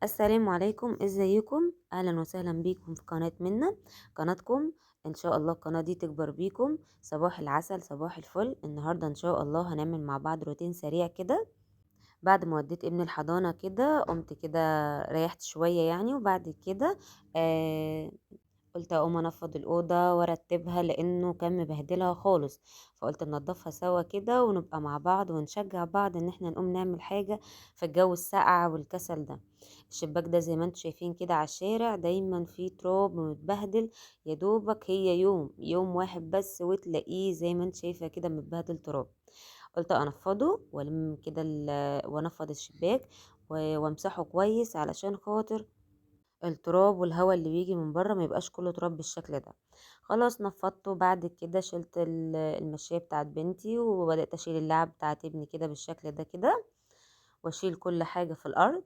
السلام عليكم، ازيكم؟ اهلا وسهلا بيكم في قناة منا، قناتكم. ان شاء الله القناة دي تكبر بيكم. صباح العسل، صباح الفل. النهاردة ان شاء الله هنعمل مع بعض روتين سريع كده. بعد ما وديت ابن الحضانة كده قمت كده ريحت شوية يعني، وبعد كده قلت اقوم انفض الأوضة وارتبها لانه كان مبهدلها خالص، فقلت ننضفها سوا كده ونبقى مع بعض ونشجع بعض ان احنا نقوم نعمل حاجة في الجو الساقع والكسل ده. الشباك ده زي ما انتم شايفين كده على الشارع دايما فيه تراب ومتبهدل، يا دوبك هي يوم واحد بس وتلاقيه زي ما انت شايفة كده متبهدل تراب. قلت انفضه والم كده وانفض الشباك وامسحه كويس علشان خاطر التراب والهواء اللي بيجي من بره ما يبقاش كله تراب بالشكل ده. خلاص نفضته. بعد كده شلت المشاية بتاعت بنتي وبدأت اشيل اللعب بتاعت ابني كده بالشكل ده كده، واشيل كل حاجة في الارض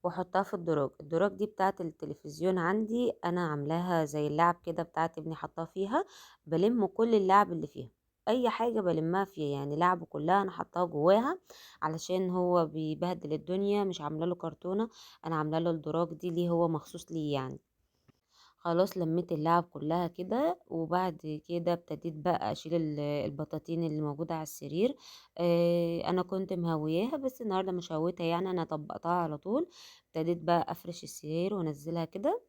واحطها في الدراج. الدراج دي بتاعت التلفزيون عندي، انا عاملاها زي اللعب كده بتاعت ابني حطاها فيها، بلم كل اللعب اللي فيها، اي حاجة بلمها فيها يعني، لعبه كلها انا حطاها جواها علشان هو بيبهدل الدنيا. مش عامله له كرتونه، انا عامله له الدراج دي ليه هو مخصوص ليه يعني. خلاص لميت اللعب كلها كده، وبعد كده ابتديت بقى اشيل البطاطين اللي موجوده على السرير. انا كنت مهوياها بس النهارده مش هويتها يعني، انا طبقتها على طول. ابتديت بقى افرش السرير وانزلها كده.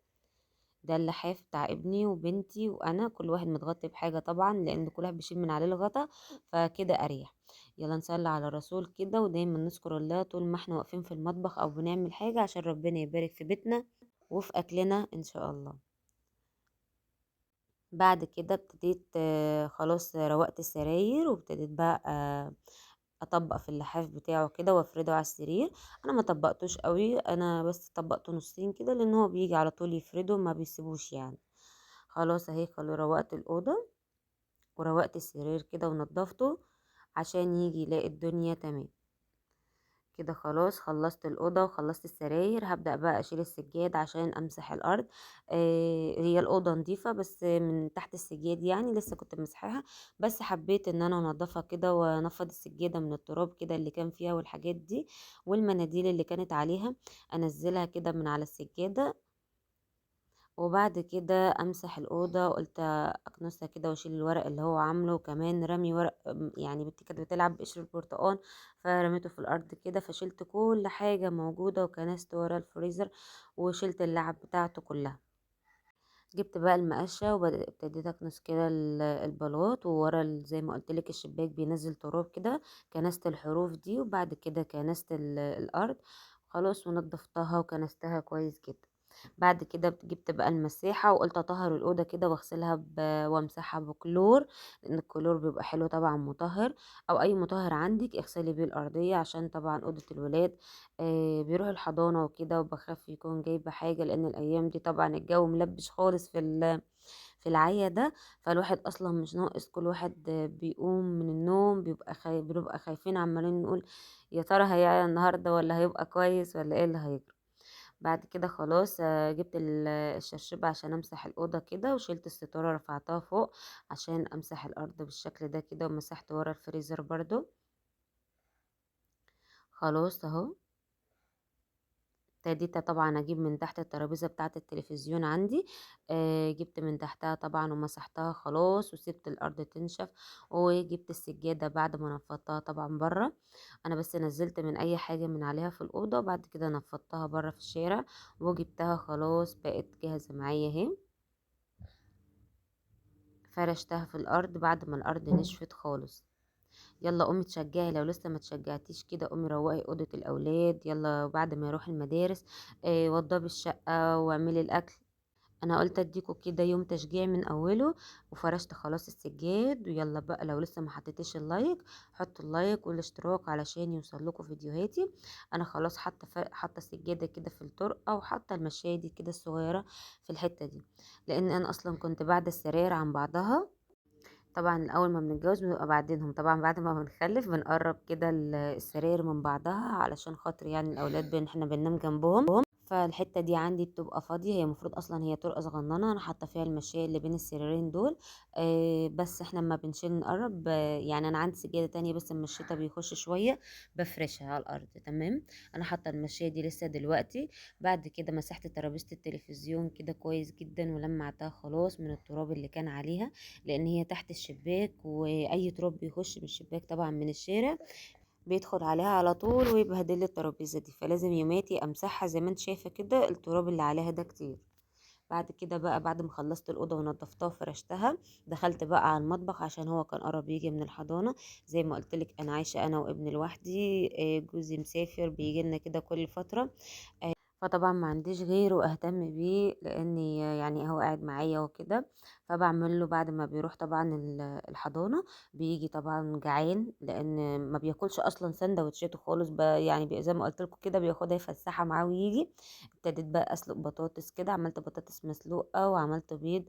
ده اللحاف بتاع ابني وبنتي وانا، كل واحد متغطي بحاجه طبعا لان كل واحد بيشيل من عليه الغطا، فكده اريح. يلا نصلي على الرسول كده، ودايما نذكر الله طول ما احنا واقفين في المطبخ او بنعمل حاجه عشان ربنا يبارك في بيتنا وفي اكلنا ان شاء الله. بعد كده ابتديت، خلاص روقت السراير، وابتديت بقى، اطبق في اللحاف بتاعه كده وافرده على السرير. انا ما طبقتوش قوي، انا بس طبقته نصين كده لان هو بيجي على طول يفرده ما بيسيبوش يعني. خلاص اهي روقت الاوضه وروقت السرير كده ونضفته عشان يجي يلاقي الدنيا تمام كده. خلاص خلصت الأوضة وخلصت السراير. هبدأ بقى أشيل السجاد عشان أمسح الأرض. هي الأوضة نظيفة بس من تحت السجاد يعني لسه كنت مسحاها، بس حبيت إن أنا أنضفها كده وأنفض السجادة من التراب كده اللي كان فيها والحاجات دي، والمناديل اللي كانت عليها أنزلها كده من على السجادة. وبعد كده امسح الاوضه، قلت اكنسها كده واشيل الورق اللي هو عامله، وكمان رمي ورق يعني بنتي كانت بتلعب بقشر البرتقال فرميته في الارض كده، فشلت كل حاجه موجوده وكنست ورا الفريزر وشلت اللعب بتاعته كلها. جبت بقى المقشه وابتديت اكنس كده البلاط وورا زي ما قلت لك الشباك بينزل تراب كده، كنست الحروف دي، وبعد كده كنست الارض خلاص ونضفتها وكنستها كويس جدا. بعد كده جبت بقى المساحة وقلت اطهر الأوضة كده واغسلها وامسحها بكلور، لان الكلور بيبقى حلو طبعا مطهر، او اي مطهر عندك اغسلي بيه الأرضية، عشان طبعا أوضة الولاد، بيروحوا الحضانة وكده، وبخاف يكون جايبة حاجة لان الايام دي طبعا الجو ملبش خالص في العيا ده، فالواحد اصلا مش ناقص. كل واحد بيقوم من النوم بنبقى خايفين عمالين نقول يا ترى هيعيا النهارده ولا هيبقى كويس ولا ايه اللي هيجرى. بعد كده خلاص، جبت الشرشبة عشان امسح الأوضة كده، وشلت الستارة رفعتها فوق عشان امسح الأرض بالشكل ده كده، ومسحت ورا الفريزر برضو. خلاص اهو ابتديت طبعا اجيب من تحت الترابيزة بتاعة التلفزيون عندي، جبت من تحتها طبعا ومسحتها خلاص، وسبت الارض تنشف، وجبت السجادة بعد ما نفضتها طبعا برا. انا بس نزلت من اي حاجة من عليها في الأوضة، وبعد كده نفضتها برا في الشارع وجبتها خلاص بقت جاهزة معايا اهي. فرشتها في الارض بعد ما الارض نشفت خالص. يلا قومي تشجعي، لو لسه ما تشجعتيش كده قومي روقي اوضه الاولاد، يلا بعد ما يروح المدارس، وضبي الشقه واعملي الاكل. انا قلت اديكوا كده يوم تشجيع من اوله، وفرشت خلاص السجاد. ويلا بقى لو لسه ما حطيتيش ال like حطوا ال like والاشتراك علشان يوصل لكم فيديوهاتي. انا خلاص حاطه السجاده كده في الطرقه، وحاطه المشايه دي كده الصغيره في الحته دي، لان انا اصلا كنت بعد السراير عن بعضها. طبعا الاول ما بنتجوز بنبقى بعدينهم، طبعا بعد ما بنخلف بنقرب كده السراير من بعضها علشان خاطر يعني الاولاد احنا بننام جنبهم، فالحتة دي عندي بتبقى فاضية، هي المفروض اصلا هي طرقة صغننة انا حاطة فيها المشاية اللي بين السريرين دول. بس احنا لما بنشيل نقرب، يعني انا عندي سجادة تانية بس اما الشتا بيخش شوية بفرشها على الارض. تمام، انا حاطة المشاية دي لسه دلوقتي. بعد كده مسحت ترابيزة التلفزيون كده كويس جدا ولمعتها خلاص من التراب اللي كان عليها، لان هي تحت الشباك واي تراب بيخش من الشباك طبعا من الشارع بيدخل عليها على طول ويبهدل الترابيزة دي، فلازم يوماتي امسحها زي ما انت شايفه كده التراب اللي عليها ده كتير. بعد كده بقى بعد ما خلصت الاوضة ونظفتها وفرشتها، دخلت بقى على المطبخ عشان هو كان قرب يجي من الحضانة. زي ما قلت لك انا عايشه انا وابني لوحدي، جوزي مسافر بيجي لنا كده كل فترة، فطبعا ما عنديش غيره اهتم بيه لاني يعني هو قاعد معايا وكده. فبعمل له بعد ما بيروح طبعا الحضانة بيجي طبعا جعان، لان ما بياكلش اصلا سندوتشاته خالص، يعني زي ما قلت لكم كده بياخدها يفسحها معاه ويجي. ابتديت بقى اسلق بطاطس كده، عملت بطاطس مسلوقة وعملت بيض،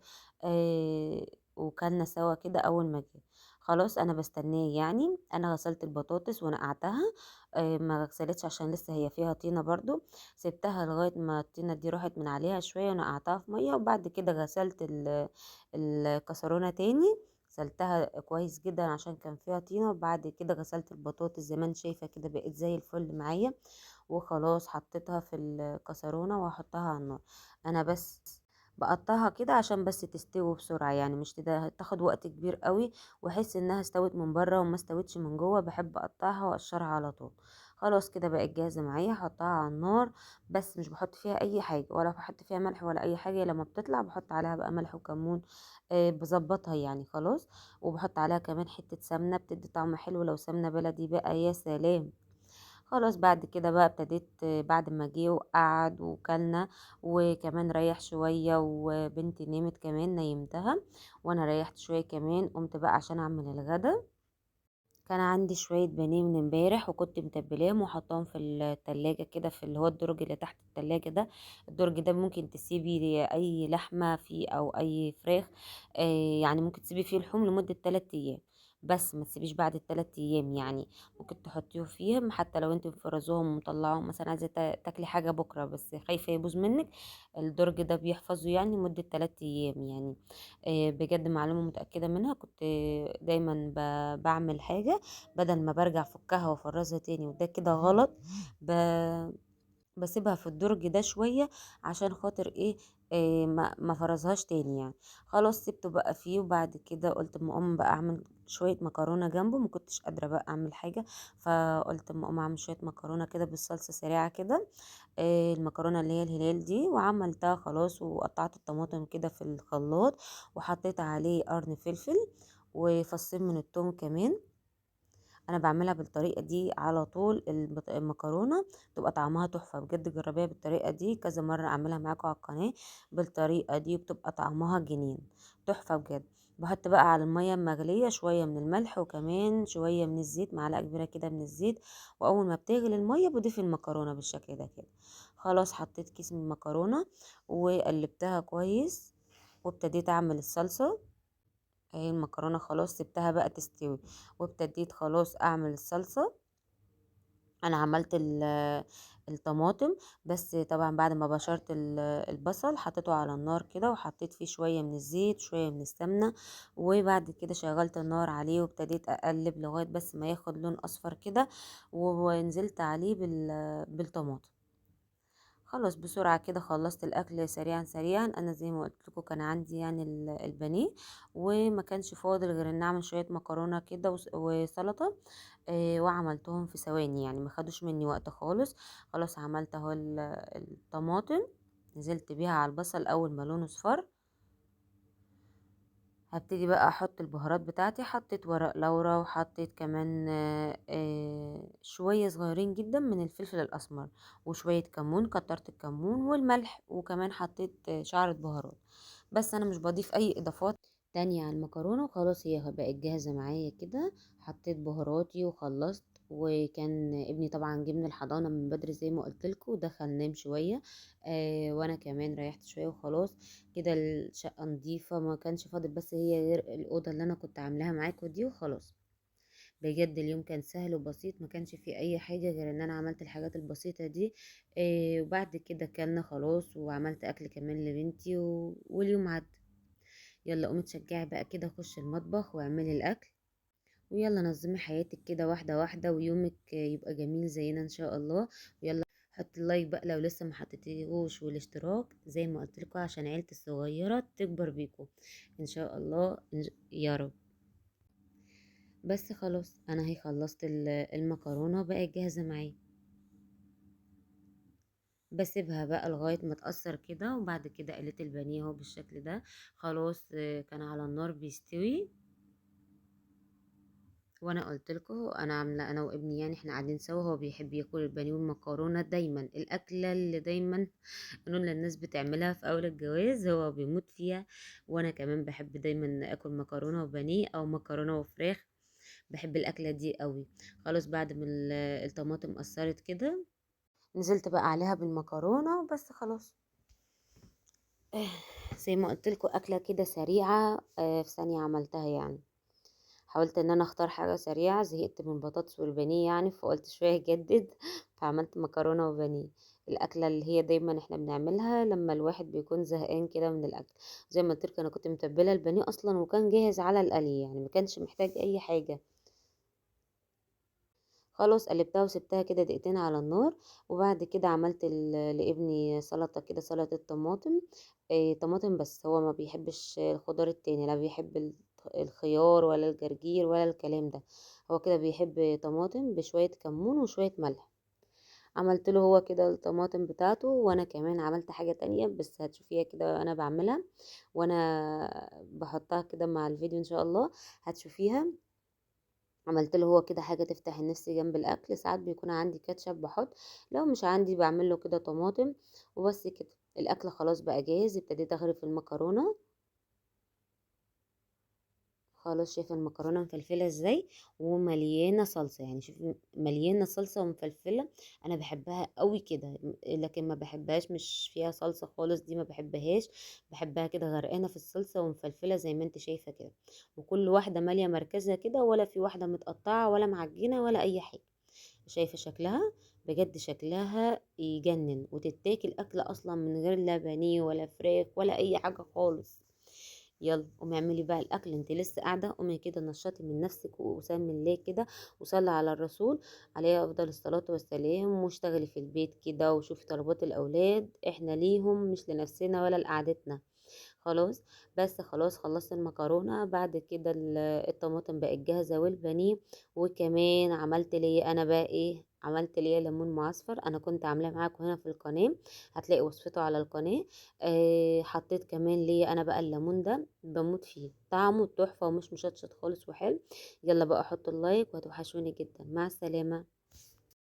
وكلنا سوا كده اول ما جه. خلاص انا بستناه يعني. انا غسلت البطاطس ونقعتها، ما غسلتش عشان لسه هي فيها طينه برضو، سبتها لغاية ما الطينه دي راحت من عليها شوية ونقعتها في مية. وبعد كده غسلت الكسرونه تاني، غسلتها كويس جدا عشان كان فيها طينه. وبعد كده غسلت البطاطس زي ما انت شايفه كده، بقت زي الفل معايا. وخلاص حطيتها في الكسرونه وهحطها على النار. انا بس بقطعها كده عشان بس تستوي بسرعة، يعني مش تاخد وقت كبير قوي واحس انها استوت من بره وما استوتش من جوه، بحب اقطعها واقشرها على طول. خلاص كده بقت جاهزة معايا، هحطها على النار بس مش بحط فيها اي حاجة، ولا بحط فيها ملح ولا اي حاجة. لما بتطلع بحط عليها بقى ملح وكمون، بظبطها يعني خلاص. وبحط عليها كمان حتة سمنه بتدي طعم حلو، لو سمنه بلدي بقى يا سلام. خلاص بعد كده بقى ابتديت بعد ما جه وقعد وكلنا وكمان ريح شوية، وبنتي نامت كمان نيمتها وانا ريحت شوية كمان. قمت بقى عشان اعمل الغدا. كان عندي شوية بانيه من امبارح وكنت متبلاهم وحطاهم في التلاجة كده، في اللي هو الدرج اللي تحت التلاجة ده. الدرج ده ممكن تسيبي اي لحمة فيه او اي فراخ، يعني ممكن تسيبي فيه لحوم لمدة 3 ايام، بس ما تسيبيش بعد التلات ايام، يعني ممكن تحطيه فيهم حتى لو انت مفرزوهم ومطلعوهم مثلا عايزه تاكلي حاجة بكره بس خايفة يبوظ منك، الدرج ده بيحفظه يعني مده 3 ايام يعني. بجد معلومة متاكدة منها، كنت دايما بعمل حاجة بدل ما برجع افكها وافرزها تاني، وده كده غلط. بسيبها في الدرج ده شوية عشان خاطر ايه، ما فرزهاش تاني يعني. خلاص سبته بقى فيه. وبعد كده قلت اما اقوم بقى اعمل شوية مكرونه جنبه، ما كنتش قادرة بقى اعمل حاجة، فقلت اما اقوم اعمل شوية مكرونه كده بالصلصه سريعة كده، المكرونه اللي هي الهلال دي، وعملتها خلاص. وقطعت الطماطم كده في الخلاط وحطيت عليه قرن فلفل وفصين من الثوم كمان. انا بعملها بالطريقة دي على طول، المكرونه تبقى طعمها تحفة بجد. جربيها بالطريقة دي كذا مرة، اعملها معاكم على القناة بالطريقة دي، بتبقى طعمها جنين تحفة بجد. بحط بقى على المية المغليه شوية من الملح وكمان شوية من الزيت، معلقه كبيرة كده من الزيت، واول ما بتغلي المية بضيف المكرونه بالشكل ده كده. خلاص حطيت كيس من المكرونه وقلبتها كويس وابتديت اعمل الصلصه. اهي المكرونه خلاص سبتها بقى تستوي، وابتديت خلاص اعمل الصلصه. انا عملت الطماطم، بس طبعا بعد ما بشرت البصل حطيته على النار كده، وحطيت فيه شوية من الزيت شوية من السمنة، وبعد كده شغلت النار عليه وابتديت اقلب لغاية بس ما ياخد لون اصفر كده، ونزلت عليه بالطماطم. خلاص بسرعة كده خلصت الأكل سريعا سريعا. أنا زي ما قلت لكم كان عندي البانيه، وما كانش فاضل غير إن أعمل شوية مكرونة كده وسلطة، وعملتهم في ثواني يعني ما خدوش مني وقت خالص. خلاص عملت اهو الطماطم، نزلت بيها على البصل أول ما لونه اصفر. هبتدي بقى احط البهارات بتاعتي، حطيت ورق لورا، وحطيت كمان، شوية صغيرين جدا من الفلفل الاسمر، وشوية كمون، كترت الكمون والملح، وكمان حطيت شعرة بهارات. بس انا مش بضيف اي اضافات تانية على المكرونة. وخلاص هي بقت جاهزة معايا كده، حطيت بهاراتي وخلصت. وكان ابني طبعا جه من الحضانة من بدري زي ما قلت لكم، دخل نام شوية، وانا كمان ريحت شوية وخلاص كده. الشقة نظيفة، ما كانش فاضل بس هي غير الأوضة اللي انا كنت عاملاها معاكم دي وخلاص. بجد اليوم كان سهل وبسيط، ما كانش فيه اي حاجة غير ان انا عملت الحاجات البسيطة دي. وبعد كده كلنا خلاص، وعملت اكل كمان لبنتي واليوم عدى. يلا قومي تشجعي بقى كده، خش المطبخ واعملي الاكل، ويلا نظمي حياتك كده واحدة واحدة، ويومك يبقى جميل زينا ان شاء الله. ويلا حطي اللايك بقى لو لسه ما حطيتيهوش، والاشتراك زي ما قلت لكم عشان عيلتي الصغيرة تكبر بيكم ان شاء الله يا رب. بس خلاص انا هي خلصت المكرونه بقت جاهزة معايا، بسيبها بقى لغاية ما تأثر كده، وبعد كده قليت البانيه اهو بالشكل ده. خلاص، كان على النار بيستوي، وانا قلت لكم انا عامله انا وابني، احنا قاعدين سوا، هو بيحب ياكل البانيه والمكرونه دايما، الاكلة اللي دايما نقول للناس بتعملها في اول الجواز هو بيموت فيها، وانا كمان بحب دايما اكل مكرونه وبانيه او مكرونه وفراخ، بحب الاكلة دي قوي. خلاص بعد ما الطماطم قصرت كده نزلت بقى عليها بالمكرونه وبس خلاص. زي ما قلت لكم اكله كده سريعة، في ثانية عملتها، حاولت ان انا اختار حاجة سريعة، زهقت من البطاطس والبانيه فقلت شوية اجدد، فعملت مكرونه وبانيه، الاكلة اللي هي دايما احنا بنعملها لما الواحد بيكون زهقان كده من الاكل. زي ما قلت لكم انا كنت متبله البانيه اصلا وكان جاهز على القلي، ما كانش محتاج اي حاجة. خلاص قلبتها وسبتها كده دقيقتين على النار، وبعد كده عملت لابني سلطة كده، سلطة طماطم، طماطم بس، هو ما بيحبش الخضار التاني، لا بيحب الخيار ولا الجرجير ولا الكلام ده، هو كده بيحب طماطم بشوية كمون وشوية ملح. عملت له هو كده الطماطم بتاعته، وانا كمان عملت حاجة تانية بس هتشوفيها كده انا بعملها وانا بحطها كده مع الفيديو ان شاء الله هتشوفيها. عملت له هو كده حاجة تفتح النفس جنب الأكل، ساعات بيكون عندي كاتشب بحط، لو مش عندي بعمل له كده طماطم وبس كده. الأكل خلاص بقى جاهز، ابتديت أغرف المكرونة. خلاص شايفة المكرونة مفلفلة ازاي ومليانة صلصة، شوفي مليانة صلصة ومفلفلة، أنا بحبها قوي كده، لكن ما بحبهاش مش فيها صلصة خالص، دي ما بحبهاش، بحبها كده غرقانة في الصلصة ومفلفلة زي ما انت شايفة كده، وكل واحدة مالية مركزها كده، ولا في واحدة متقطعة ولا معجنة ولا أي حاجة. شايفة شكلها؟ بجد شكلها يجنن، وتتاكل أكلة أصلا من غير لا بانيه ولا فراخ ولا أي حاجة خالص. يلا قومي اعملي بقى الاكل، انت لسه قاعدة، قومي كده نشطي من نفسك وسمي الله كده وصلي على الرسول عليه افضل الصلاة والسلام، واشتغلي في البيت كده وشوفي طلبات الاولاد، احنا ليهم مش لنفسنا ولا لقعدتنا. خلاص بس خلاص خلصت المكرونه، بعد كده الطماطم بقت جاهزة والبانيه، وكمان عملت لي انا بقى ايه، عملت لي ليمون معصفر، انا كنت عاملاه معاكم هنا في القناة، هتلاقي وصفته على القناة. حطيت كمان لي انا بقى الليمون ده بموت فيه، طعمه تحفة ومش مشطشط خالص وحلو. يلا بقى حطوا اللايك وهتوحشوني جدا، مع السلامة.